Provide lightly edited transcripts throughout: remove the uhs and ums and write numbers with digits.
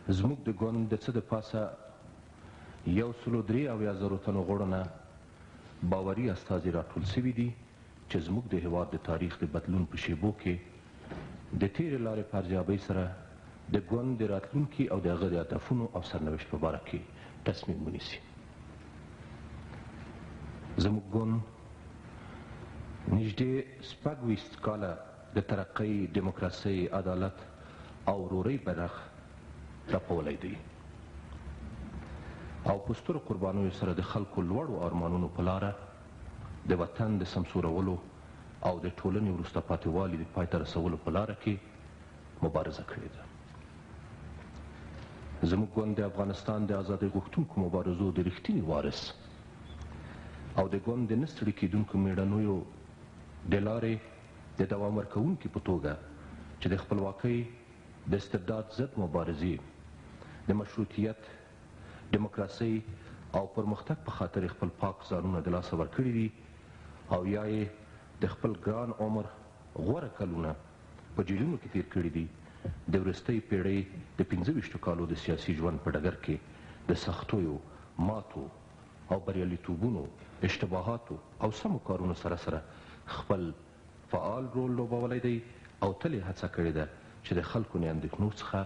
زموږ د ګوند د څه د پاسه 173 زرو تنو غړو نه باوري استازي راټول سوي دي چې زموږ د هیواد د تاریخ د بدلون په شیبو کې د تیرې لارې په ارزیابۍ سره د ګوند د راتلونکي او د هغه د هدفونو او سرنوشت په باره کې تصمیم ونیسي. زموږ ګوند نږدې 26 کاله د ترقۍ، دیموکراسۍ، عدالت او ورورۍ بیرغ رپولی دی او په سترو قربانیو سره د خلکو لوړو ارمانونو په لاره د وطن د سمسورولو او د ټولنې وروسته پاتېوالي د پای ته رسولو په لاره کې مبارزه کړې ده. زموږ ګوند د افغانستان د ازادۍ غوښتونکو مبارزو د رښتیني وارث او د ګوند د نه ستړي کېدونکو میړنیو د لارې د دوام ورکوونکي په توګه چې د خپلواکۍ، د استبداد ضد مبارزې، د مشروطیت، دیموکراسۍ او پرمختګ په خاطر یې خپل پاک ځانونه د لاسه ورکړي دي او یا یې د خپل ګران عمر غوره کلونه په جیلونو کې تیر کړي دي، د وروستۍ پیړۍ د 25 کالو د سیاسي ژوند په ډګر کې د سختیو، ماتو او بریالیتوبونو، اشتباهاتو او سمو کارونو سره سره خپل فعال رول لوبولی دی او تل یې هڅه کړې ده چې د خلکو له اندېښنو څخه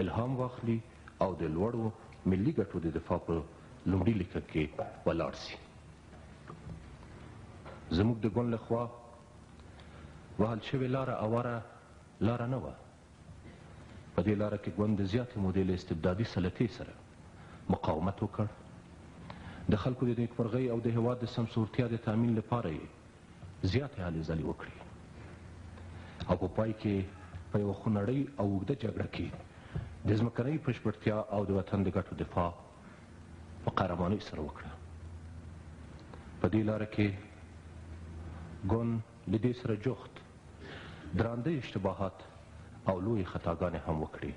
الهام واخلي او د لوړو ملي ګټو د دفاع په لومړي لیکه کې ولاړ سي. زموږ د ګوند لخوا وهل شوې لاره اواره لاره نه وه. په دې لاره کې ګوند د زیاتې مودې له استبدادي سلطې سره مقاومت وکړ. د خلکو د نیکمرغۍ او د هیواد د سمسورتیا د تامین لپاره یې زیاتې هلې ځلې وکړې او په پای کې په یوه خونړۍ او اوږده جګړه کې د ځمکنۍ بشپړتیا او د وطن د ګټو دفاع په قهرمانۍ سره وکړه. په دې لاره کې ګوند له دې سره جوخت درانده اشتباهات او لویې خطاګانې هم وکړې،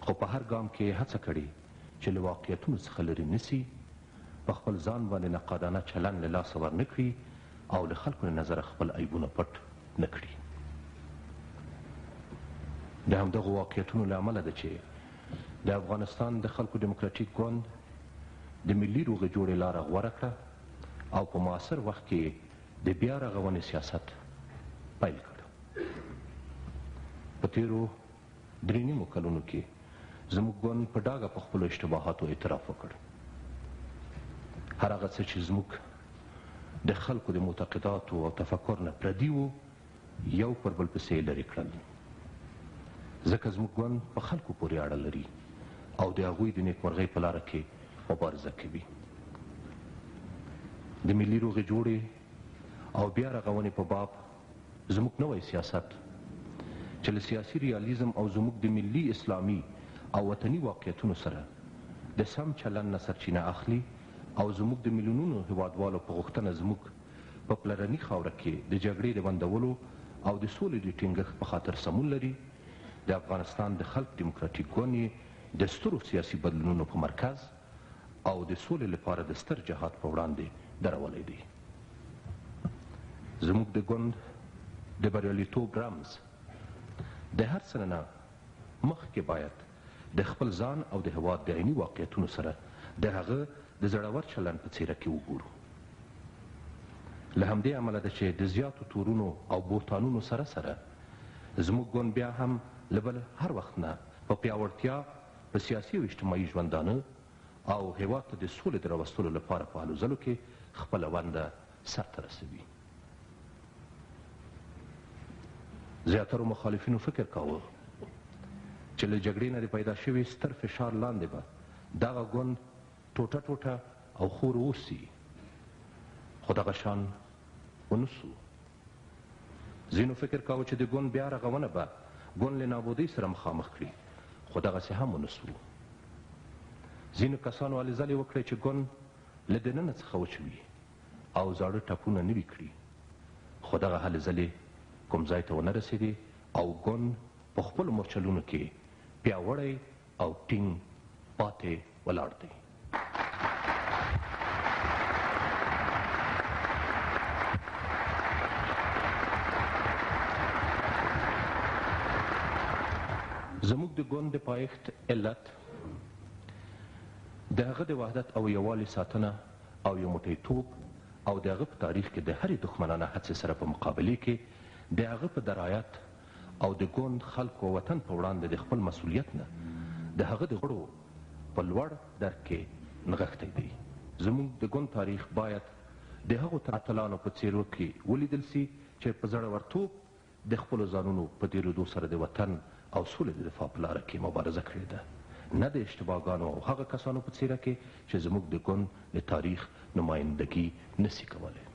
خو په هر ګام کې یې هڅه کړې چې له واقعیتونو څخه لرې نه سي، په خپل ځان باندې نقادانه چلن له لاسه ورنه کړي او له خلکو له نظره خپل عیبونه پټ نه کړي. د همدغو واقعیتونو له امله ده چې د افغانستان د خلکو دیموکراتیک ګوند د ملي روغې جوړې لاره غوره کړه او په معاصر وخت کې د بیا رغونې سیاست پیل کړ. په تیرو 3.5 کلونو کې زموږ ګوند په ډاګه په خپلو اشتباهاتو اعتراف وکړ. هر هغه څه چې زموږ د خلکو د معتقداتو او تفکر نه پردي وو، یو پر بل پسې یې لرې کړل، ځکه زموږ ګوند په خلکو پورې اړه لري او د هغوی د نیکمرغۍ په لاره کې مبارزه کوي. د ملي روغې جوړې او بیا رغونې په باب زموږ نوی سیاست چې له سیاسي ریالیزم او زموږ د ملي، اسلامي او وطني واقعیتونو سره د سم چلن نه سرچینه اخلي او زموږ د میلیونونو هیوادوالو په غوښتنه زموږ په پلرني خاوره کې د جګړې د بندولو او د سولې د ټینګښت په خاطر سمون لري، د افغانستان د خلق دیموکراتیک ګوند یې د سترو سیاسي بدلونونو په مرکز او د سولې لپاره د ستر جهاد په وړاندې درولی دی. زموږ د ګوند د بریالیتوب رمز د هر څه نه مخکې باید د خپل ځان او د هیواد د عیني واقعیتونو سره د هغه د زړور چلن په څیره کې وګورو. له همدې امله ده چې د زیاتو تورونو او بهتانونو سره سره زموږ ګوند بیا هم له بل هر وخت نه په پیاوړتیا، په سیاسي او اجتماعي ژوندانه او هیواد ته د سولې د راوستلو لپاره په هلو ځلو کې خپله ونډه سرته رسوي. زیاترو مخالفینو فکر کاوه چې له جګړې نه د پیدا شوي ستر فشار لاندې به دغه ګوند ټوټه ټوټه او خور اوسي، خو دغه شان ونه سو. ځینو فکر کاوه چې د ګوند بیا رغونه به ګوند له نابودۍ سره مخامخ کړي، خو دغسې هم ونه سو. ځینو کسانو هلې ځلې وکړې چې ګوند له دننه څخه وچوي او زاړه ټپونه نوي کړي، خو دغه هلې ځلې کوم ځای ته ونه رسېدې او ګوند په خپلو مورچلونو کې پیاوړی او ټینګ پاتې ولاړ دی. زموږ د ګوند د پایښت علت د هغه د وحدت او یووالي ساتنه او یو موټیتوب او د هغه په تاریخ کې د هرې دښمنانه هڅې سره په مقابلې کې د هغه په درایت او د ګوند، خلکو او وطن په وړاندې د خپل مسؤلیت نه د هغه د غړو په لوړ درک کې نغښتی دی. زموږ د ګوند تاریخ باید د هغو اتلانو په څېرو کې ولیدل شي چې په زړورتوب د خپلو ځانونو په تېرېدو سره د وطن او سولې د دفاع په لاره کې مبارزه کړې ده، نه د اشتباه ګانو او هغه کسانو په څېره کې چې زموږ د ګوند د تاریخ نمایندګي نه شي کولی.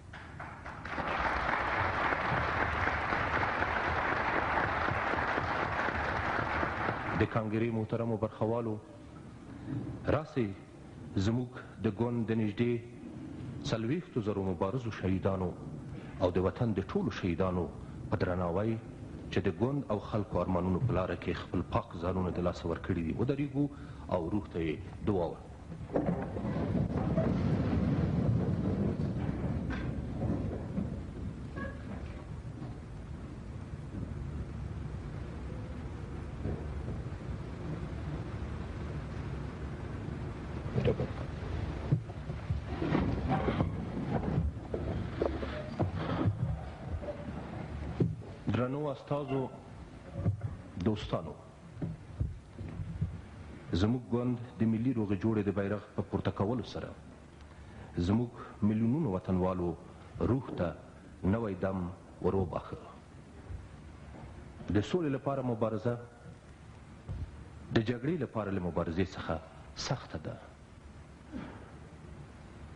د کانګرې محترمو برخوالو، راسئ زموږ د ګوند د نږدې څلوېښتو زرو مبارزو شهیدانو او د وطن د ټولو شهیدانو په درناوی چې د ګوند او خلکو ارمانونو په لاره کې خپل پاک ځانونه د لاسه ورکړي دي ودرېږو او روح ته یې دعا درنو استازو، دوستانو، زموږ ګوند د ملي روغې جوړې د بیرغ په پورته کولو سره زموږ میلیونونو وطنوالو روح ته نوی دم ور وباښه. د سولې لپاره مبارزه د جګړې لپاره له مبارزې څخه سخته ده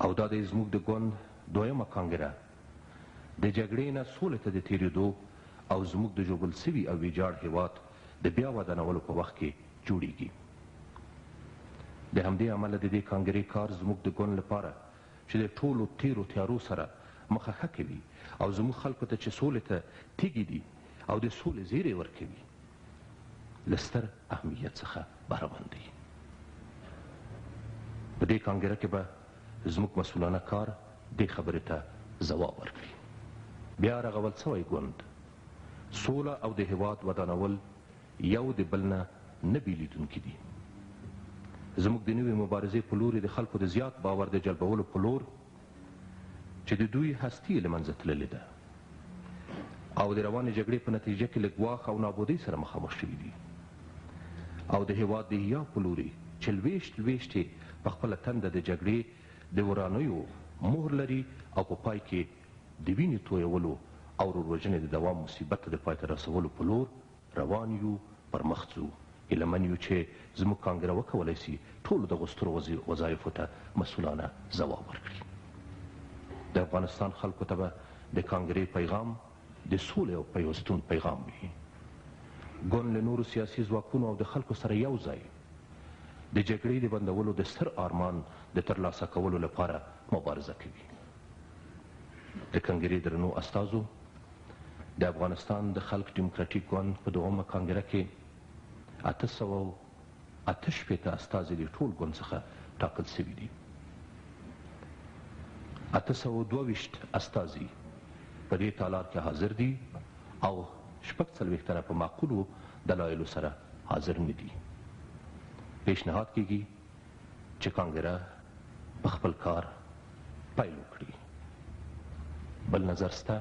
او دا دی زموږ د ګوند دویمه کانګره د جګړې نه سولې ته د تېرېدو او زموږ د ژوبل سوي او ویجاړ هېواد د بیا ودانولو په وخت کې جوړېږي. د همدې امله د دې کانګرې کار زموږ د ګوند لپاره چې د ټولو تېرو تیارو سره مخه ښه کوي او زموږ خلکو ته چې سولې ته تږي دي او د سولې زیری ورکوي له ستر اهمیت څخه بهرمند دی. په دې کانګره کې به زموږ مسؤلانه کار دې خبرې ته ځواب ورکړي. بیا رغول سوی ګوند، سوله او د هیواد ودانول یو د بل نه نه بیلیدونکي دي. زموږ د نوې مبارزې په لوري د خلکو د زیات باور د جلبولو په لور چې د دوی هستي یې له منځه تللې ده او د روانې جګړې په نتیجه کې له ګواښ او نابودۍ سره مخامخ شوي دي او د هیواد د احیا په لوري چې لویشت لویشت یې په خپله تنده د جګړې د ورانیو مهر لري او په پای کې د وینې تویولو او وروروژنې د دوام مصیبت ته د پای ته رسولو په لور روان یو، پر مخ ځو. هیله من یو چې زموږ کانګره وکولای شي ټولو دغو سترو وظایفو ته مسؤلانه ځواب ورکړي. د افغانستان خلکو ته به د کانګرې پیغام د سولې او پیوستون پیغام وي. ګوند له نورو سیاسي ځواکونو او د خلکو سره یو ځای د جګړې د بندولو د ستر آرمان د ترلاسه کولو لپاره مبارزه کوي. د کنګرې درنو استازو، د افغانستان د خلق ډیموکراټیک ګوند په دوهمه کانګره کې 868 استازي د ټول ګوند څخه ټاکل شوي دي. 822 استازي په دې تالار کې حاضر دي او 46 تنه په معقولو دلایلو سره حاضر نه دي. پیشنهاد کیږي چې کانګره په خپل کار پیل وکړي. بل نظر سته؟